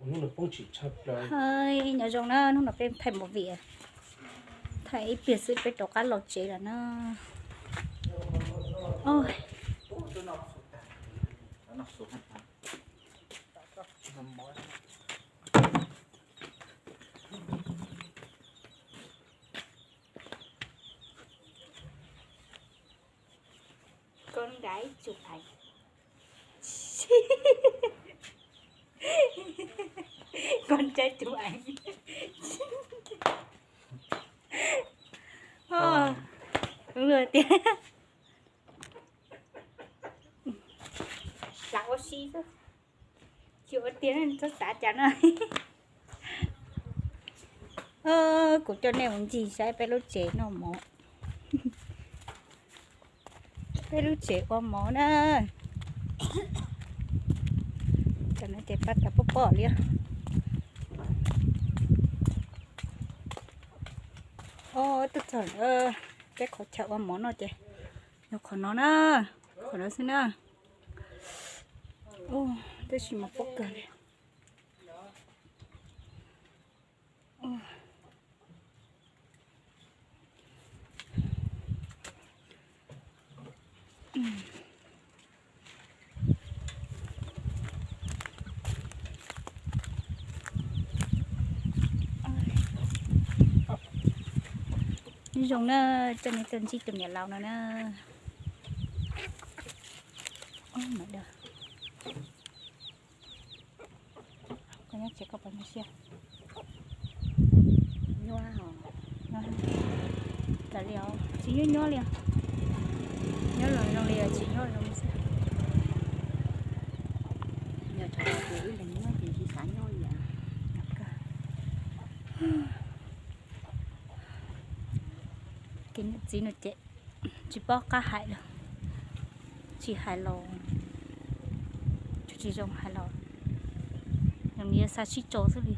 Hnub no poob tsis tshaj plaws. Hais nyob zoo na, hnub no peb thaij movie, thaij ib pliag xwb peb rov qab los tsev lawm na. Con gái chụp ảnh. Con trai chụp ảnh. Ua tiag. Xav ua si xwb. Tsis ua tiag, txhob xav cas no. Kuv coj nej mus ncig saib peb lub tsev noj mov, peb lub tsev ua mov na. Cov no ces pab tas poj poj li. Os, tuaj txog peb qhov chaw ua mov no ces yog qhov no na, qhov no xwb na. Tab sis mas poob kawg li. Nyob zoo na, coj nej tuaj ntsib tus niam laus no na. Koj nyob tsev koj puas nyuaj siab? Nyuaj os. Kav liam, tsis nyuaj nyuaj li os. Nyob zoo zoo li os, tsis nyuaj zoo li xwb. Yog tsam ces ib leeg nyob ces tsis xav nyob li os. Ces niam txiv no ces tsis paub qab hais lawm, tsis hais los tsis zoo hais los, nws yuav xav sib tso xwb li.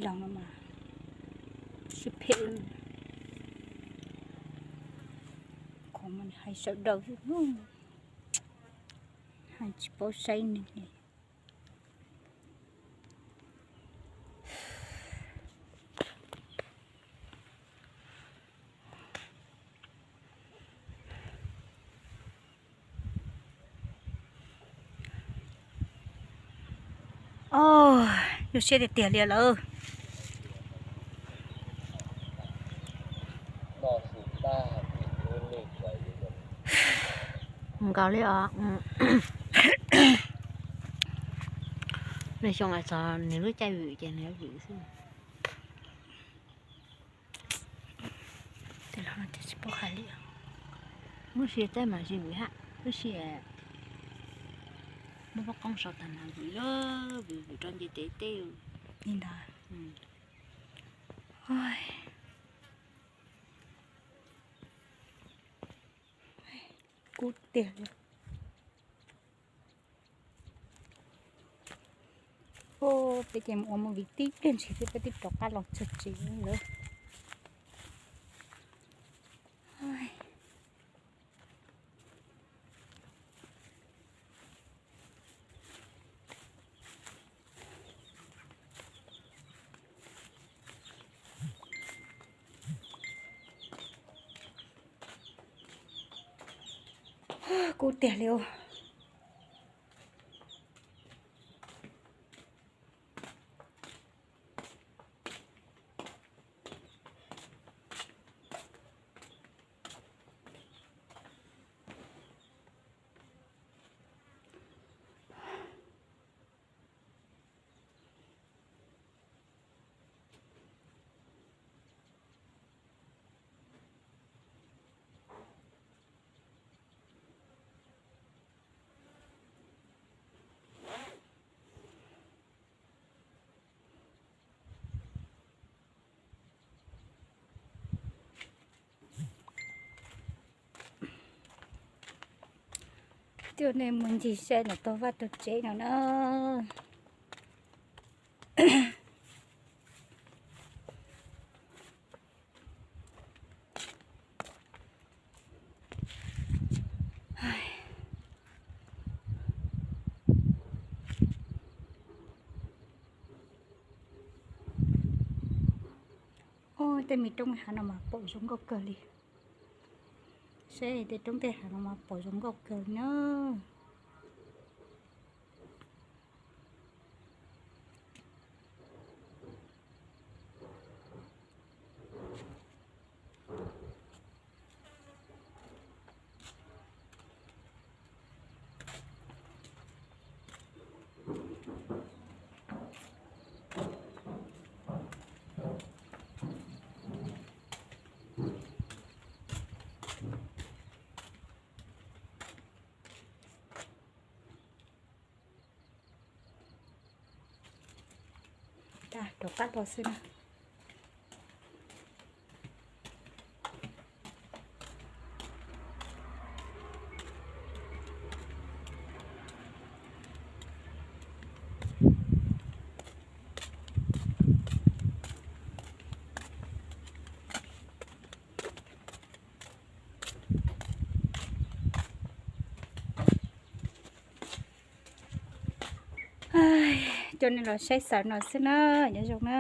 Los no mas sib phem, qhov mas hais sawv daws xwb, hais tsis paub saib neeg li. Os, nyuaj siab tiag tiag li lawm. Nkaus li os. Nws xyoo es txog nws lub caij vwm ces nws vwm xwb. Tej laus no ces tsis paub hais li. Lub sij hawm teb mas tsis vwm hab, lub sij hawm muaj poj qoob sau tag mas vwm, vwm vwm rau nce tes teb li ntawd. Kub tiag li. Peb ces mus ua movie tib pliag ntshis xwb peb twb rov qab los txog tsev lawm. Kub tiag li os. Coj nej mus ncig saib lawm tau vaj tau tsev no na. Tej me roob hav no mas pom zoo nkauj kawg li. Saib tej roob tej hav no mas pom zoo nkauj kawg li na. Rov qab los xwb na. Coj nej los saib xaws no xwb na, nyob zoo na.